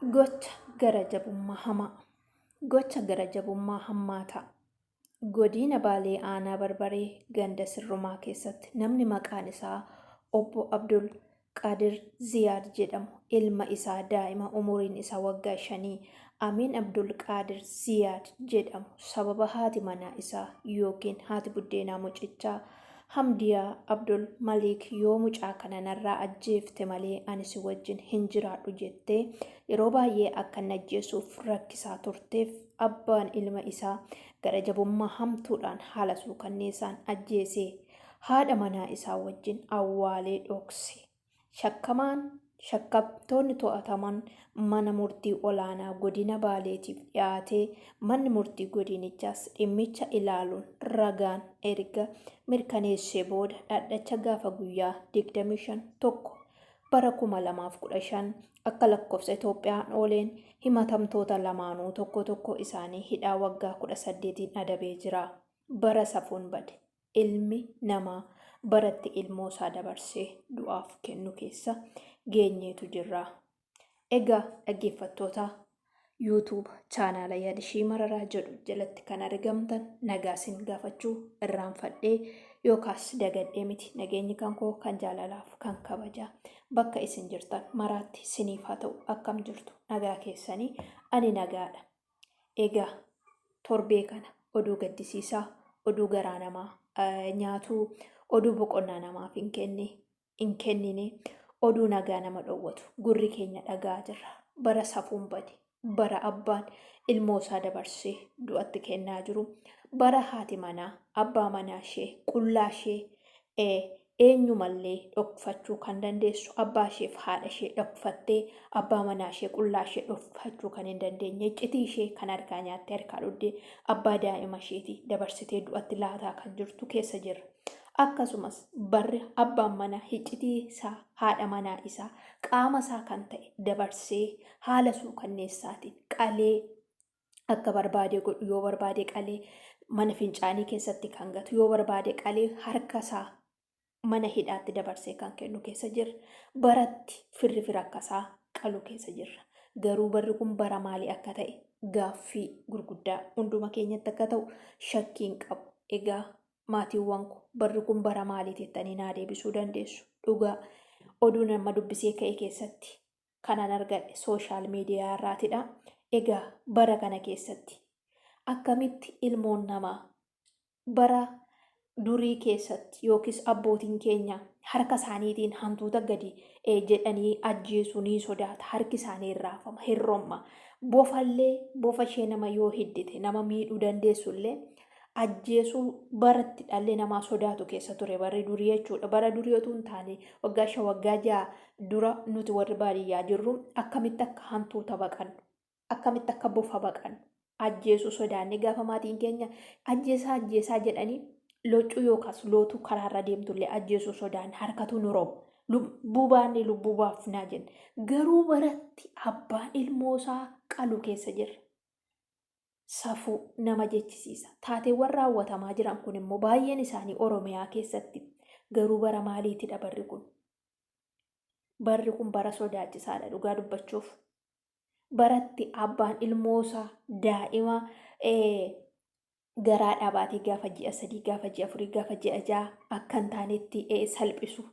Gocha gara jabummaa hamaa. Gocha gara jabummaa hammaataa. Godina Baalee Aanaa Barbaree ganda Sirrumaa keessatti namni maqaan isaa Obbo Abdul Qaadir Ziyaad jedhamu ilma isaa daa'ima umuriin isaa waggaa 5 Amiin Abdul Qaadir Ziyaad jedhamu sababa haati manaa isaa yookiin haati buddeenaa mucichaa Hamdiyaa Abdul Maliik yoo mucaa kana narraa ajjeefte malee ani si wajjin hin jiraadhu jettee yeroo baay'ee akka inni ajjeesuuf rakkisaa turteef abbaan ilma isaa gara jabummaa hamtuudhaan haala suukanneessaan ajjeesee haadha manaa isaa wajjin awwaalee dhokse. Shakkamaan shakkamtoonni to'ataman mana murtii olaanaa godina Baaleetiif dhiyaatee manni murtii godinichaas dhimmicha ilaaluun ragaan erga mirkaneessee booda dhaddacha gaafa guyyaa 25 1 bara 2015 akka lakkoofsa Itoophiyaan ooleen himatamtoota lamaanuu tokko tokko isaanii hidhaa waggaa 18n adabee jira. Bara safuun bade ilmi namaa baratti ilmoo isaa dabarsee du'aaf kennu keessa geenyeetu jirra. Egaa dhaggeeffattoota YouTube chaanaala Yaadishii Mararaa jedhu jalatti kan argamtan nagaa isin gaafachuu irraanfadhee yookaas dagadhee miti. Nageenyi kan koo kan jaalalaaf kan kabajaa bakka isin jirtan maraatti siniif haa ta'u. Akkam jirtu, nagaa keessanii? Ani nagaadha. Egaa torbee kana oduu gaddisiisaa, oduu garaa namaa nyaatuu, oduu boqonnaa namaaf hin kennine, oduu nagaa nama dhowwatu gurri keenya dhagaa jirra. Bara safuun bade, bara abbaan ilmoo isaa dabarsee du'atti kennaa jiru, bara haati manaa abbaa manaa ishee qullaa ishee eenyumallee dhokfachuu kan dandeessu abbaa isheef haadha ishee dhokfattee abbaa manaa ishee qullaa ishee dhokfachuu kan hin dandeenye, iccitii ishee kan harkaa nyaattee harkaa dhugdee abbaa daa'ima isheetii dabarsitee du'atti laataa kan jirtu keessa jirra. Akkasumas barri abbaan manaa iccitii isaa haadha manaa isaa qaama isaa kan ta'e dabarsee haala suukanneessaatiin qalee akka barbaade godhu, yoo barbaade qalee mana fincaanii keessatti kan gatu, yoo barbaade qalee harka isaa mana hidhaatti dabarsee kan kennu keessa jirra. Baratti firri fira akkasaa qalu keessa jirra. Garuu barri kun bara maalii akka ta'e gaaffii gurguddaa hunduma keenyatti akka ta'u shakkiin qabu. Egaa maatiiwwan koo, barri kun bara maalii jettanii naa deebisuu dandeessu. Dhugaa oduu nama dubbisee ka'e keessatti kanan argadhe social media irraatidha. Egaa bara kana keessatti akkamitti ilmoon namaa bara durii keessatti yookiis abbootiin keenya harka isaaniitiin hantuuta gadi jedhanii ajjeesuu ni sodaata. Harki isaanii hin raafama, hin romma. Bofallee bofa ishee nama yoo hiddite nama miidhuu dandeessullee ajjeesuu baratti dhalli namaa sodaatu keessa ture barri durii jechuudha. Bara durii otoo hin taane waggaa 5 waggaa 6 dura nuti warri baadiyyaa jirru akkamitti akka hantuuta baqannu, akkamitti akka bofa baqannu, ajjeesuu sodaannee gaafa maatiin keenya ajjeesaa ajjeesaa jedhanii loccuu yookaas lootuu karaarra deemtullee ajjeesuu sodaanne, harkatu nu roba. Lubbuu baanne lubbuu baafnaa jenne. Garuu baratti abbaan ilmoosaa qalu keessa jirra. Safuu nama jechisiisa. Taateewwan raawwatamaa jiran kun immoo baay'een isaanii Oromiyaa keessatti. Garuu bara maaliitidha barri kun? Barri kun bara sodaachisaadha dhugaa dubbachuuf. Baratti abbaan ilmoosaa daa'ima garaa dhaabaatee gaafa ji'a 3 gaafa ji'a 4 gaafa ji'a 6 akka hin taanetti salphisu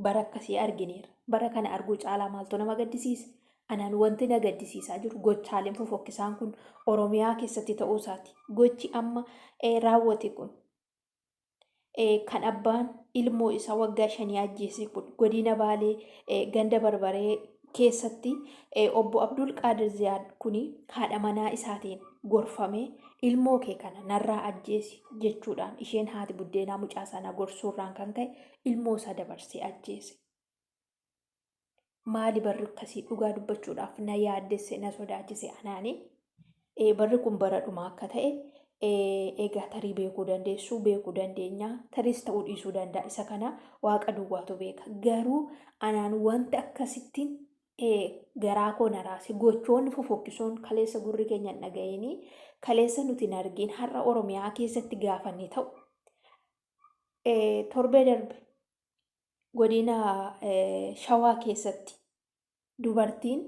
bara akkasii argineerra. Bara kana arguu caalaa maaltu nama gaddisiisa? Anaan wanti na gaddisiisaa jiru gochaaleen fofokkisaan kun Oromiyaa keessatti ta'uu isaati. Gochi amma raawwate kun kan abbaan ilmoo isaa waggaa 5 ajjeese kun godina Baalee ganda Barbaree keessatti obbo Abdul Qaadir Ziyaad kuni haadha manaa isaatiin gorfamee ilmoo kee kana narraa ajjeesi jechuudhaan isheen haati buddeenaa mucaa sana gorsuurraan kan ka'e ilmoo isaa dabarsee ajjeese. Maali barri akkasii? Dhugaa dubbachuudhaaf na yaaddesse, na sodaachise anaani. Barri kun bara dhumaa akka ta'e egaa tarii beekuu dandeessu, beekuu dandeenya, tariis ta'uu dhiisuu danda'a. Isa kana waaqa duwwaatu beeka. Garuu anaan wanti akkasittiin garaa koo na raase, gochoonni fofokkisoon kaleessa gurri keenya hin dhaga'inii, kaleessa nuti hin argin har'a Oromiyaa keessatti gaafanni ta'u. Torbee darbe godina Shawaa keessatti dubartiin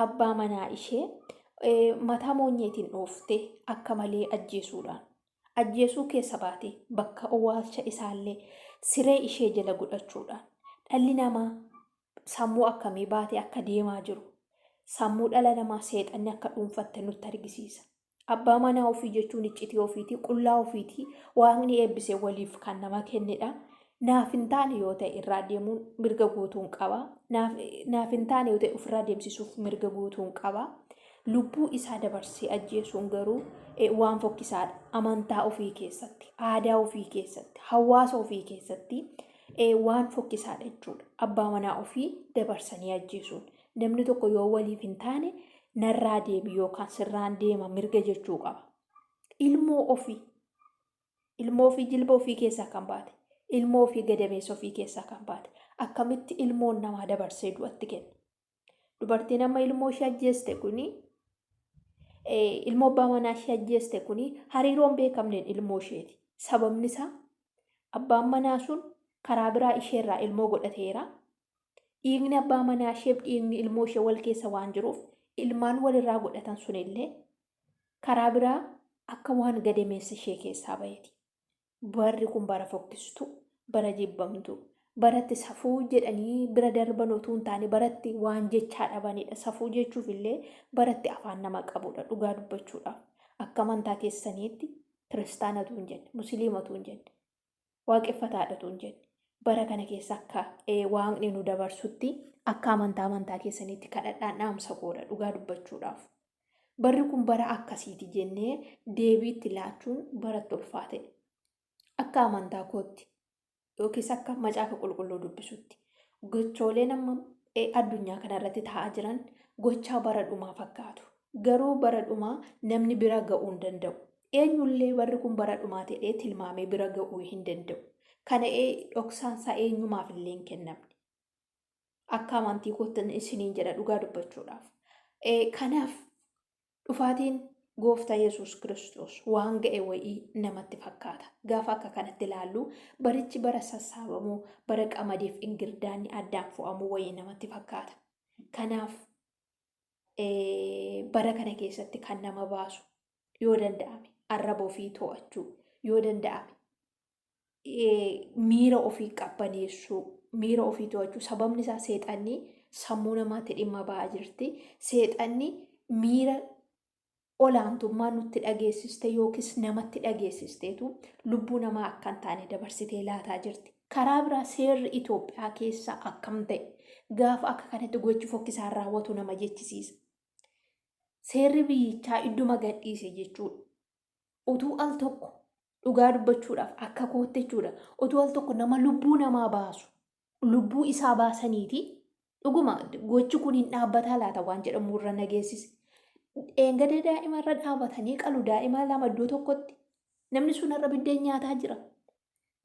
abbaa manaa ishee mataa moonyeetiin dhooftee akka malee ajjeesuudhaan ajjeesuu keessa baatee bakka owwaalcha isaallee siree ishee jala godhachuudhaan dhalli namaa sammuu akkamii baatee akka deemaa jiru sammuu dhala namaa seexanni akka dhuunfatte nutti argisiisa. Abbaa manaa ofii jechuun iccitii ofiitii, qullaa ofiitii, waaqni eebbisee waliif kan nama kennedha. Naaf hin taane yoo ta'e irraa deemuun mirga guutuun qaba. Naaf hin taane yoo ta'e ofirraa deemsisuuf mirga guutuun qaba. Lubbuu isaa dabarsee ajjeesuun garuu waan fokkisaadha. Amantaa ofii keessatti, aadaa ofii keessatti, hawaasa ofii keessatti waan fokkisaadha jechuudha. Abbaa manaa ofii dabarsanii ajjeesuun. Namni tokko yoo waliif hin taane narraa deemi yookaan sirraan deema mirga jechuu qaba. Ilmoo ofii ilmoo ofii jilba ofii keessaa kan baate ilmoo ofii gadameessa ofii keessaa kan baate akkamitti ilmoon namaa dabarsee du'atti kenna. Dubartiin amma ilmoo ishee ajjeeste kuni ilmoo abbaa manaa ishee ajjeeste kuni hariiroo hin beekamneen ilmoo isheeti. Sababni isaa abbaan manaa sun karaa biraa isheerraa ilmoo godhateera. Dhiigni abbaa manaa isheef dhiigni ilmoo ishee wal keessa waan jiruuf ilmaan walirraa godhatan sunillee karaa biraa akka waan gadameessa ishee keessaa baheeti. Barri kun bara fokkistuu, bara jibbamtuu, baratti safuu jedhanii bira darban utuu hin taane baratti waan jechaa dhabanidha. Safuu jechuuf illee baratti afaan nama qabudha dhugaa dubbachuudhaaf. Akka amantaa keessaniitti kiristaanatu hin jenne, musliimatu hin jenne, waaqeffataadhatu hin jenne. Bara kana keessa akka waaqni nu dabarsutti akka amantaa amantaa keessaniitti kadhadhaan dhaamsa koodha dhugaa dubbachuudhaaf. Barri kun bara akkasiiti jennee deebiitti laachuun baratti ulfaatedha. Akka amantaa kootti yookiis akka macaafa qulqulluu dubbisutti gochooleen amma addunyaa kanarratti ta'aa jiran gochaa bara dhumaa fakkaatu. Garuu bara dhumaa namni bira ga'uu hin danda'u. Eenyullee barri kun bara dhumaa ta'ee tilmaamee bira ga'uu hin danda'u. Kana dhoksaansaa eenyumaaf illee hin kennamne. Akka amantii kootti isiniin jedha dhugaa dubbachuudhaaf. Kanaaf dhufaatiin gooftaa Yesuus Kiristoos waan ga'e wayii namatti fakkaata. Gaafa akka kanatti ilaallu barichi bara sassaabamuu, bara qamadiif ingirdaanni addaan fo'amuu wayii namatti fakkaata. Kanaaf bara kana keessatti kan nama baasu yoo danda'ame arraba ofii to'achuu yoo danda'ame miira ofii qabbaneessuu miira ofii to'achuu sababni isaa seexanni sammuu namaatti dhimma ba'aa jirti. Seexanni miira olaantummaa nutti dhageessiste yookiis namatti dhageessisteetu lubbuu namaa akka hin taane dabarsitee laataa jirti. Karaa biraa seerri Itoophiyaa keessaa akkam ta'e gaafa akka kanatti gochi fokkisaan raawwatu nama jechisiisa. Seerri biyyichaa idduma gadhiise jechuudha. Utuu al tokko dhugaa dubbachuudhaaf akka kootti jechuudha. Utuu al tokko nama lubbuu namaa baasu lubbuu isaa baasaniiti dhuguma gochi kun hin dhaabbataa laata waan jedhamu irra nageessise. Dheengadda daa'ima irra dhaabatanii qalu daa'ima lama iddoo tokkotti namni sun irra biddeen nyaataa jira.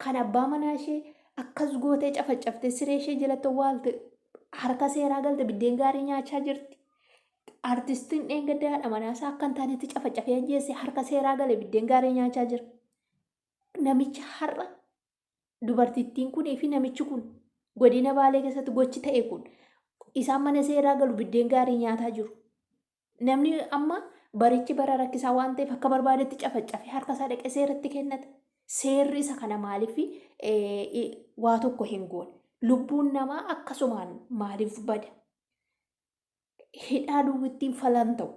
Kan abbaa manaa ishee akkas gootee cafacaftee siree ishee jalatti owwaalte harka seeraa galte biddeen gaarii nyaachaa jirti. Artistiin dheengadda haadha manaa isaa akka hin taanetti cafacafee ajjeese harka seeraa gale biddeen gaarii nyaachaa jira. Namicha har'a dubartittiin kunii fi namichi kun godina Baalee keessatti gochi ta'e kun isaan mana seeraa galu biddeen gaarii nyaataa jiru. Namni amma barichi bara rakkisaa waan ta'eef akka barbaadetti cafacafee harka isaa dhaqee seeratti kennata. Seerri isa kana maaliif waa tokko hin goone? Lubbuun namaa akkasumaan maaliif bada? Hidhaa duwwittiin falan ta'u.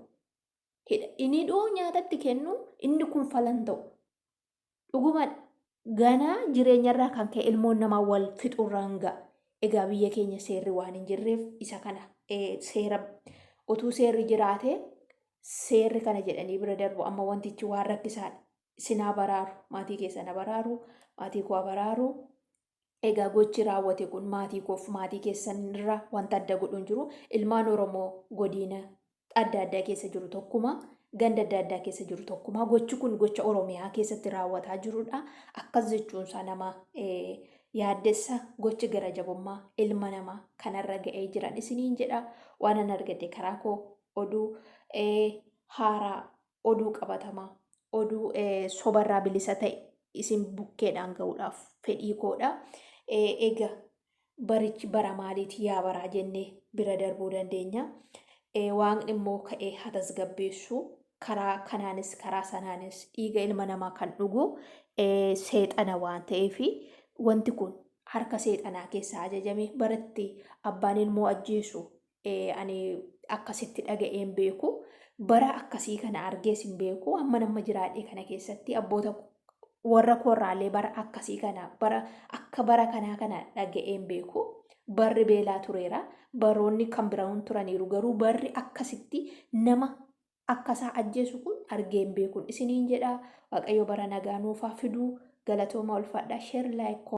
Inni dhuu nyaatatti kennu inni kun falan ta'u. Dhuguma ganaa jireenyarraa kan ka'e ilmoon namaa wal fixurraan ga'a. Egaa biyya keenya seerri waan hin jirreef isa kana seera utuu seerri jiraate seerri kana jedhanii bira darbu amma wantichi waan rakkisaadha. Isinaa baraaru maatii keessan baraaru maatii koo baraaru. Egaa gochi raawwate kun maatii koof maatii keessanirra wanta adda godhu hin jiru. Ilmaan Oromoo godina adda addaa keessa jiru tokkuma ganda adda addaa keessa jiru tokkuma gochi kun gocha Oromiyaa keessatti raawwataa jirudha. Akkas jechuun isaa nama yaaddessa gochi gara jabummaa ilma namaa kanarra ga'ee jiran isiniin jedha. Waan an argadhe karaa koo oduu haaraa oduu qabatamaa oduu sobarraa bilisa ta'e isin bukkeedhaan ga'uudhaaf fedhii koodha. Egaa barichi bara maaliiti yaa baraa jennee bira darbuu dandeenya. Waaqni immoo ka'ee haa tasgabbeessu. Karaa kanaanis karaa sanaanis dhiiga ilma namaa kan dhugu seexana waan ta'eef wanti kun harka seexanaa keessaa ajajame baratti abbaan ilmoo ajjeesu ani akkasitti dhaga'een beeku. Bara akkasii kana argees hin beeku. Amma nama jiraadhee kana keessatti abboota warra koorraallee bara akkasii kana bara akka bara kanaa kana dhaga'een beeku. Barri beelaa tureera. Baroonni kan biroon turaniiru garuu barri akkasitti nama akkasaa ajjeesu kun argee hin beekun isiniin jedha. Waaqayyo bara nagaa nuufaa fiduu galatooma ulfaadhaa. Share like.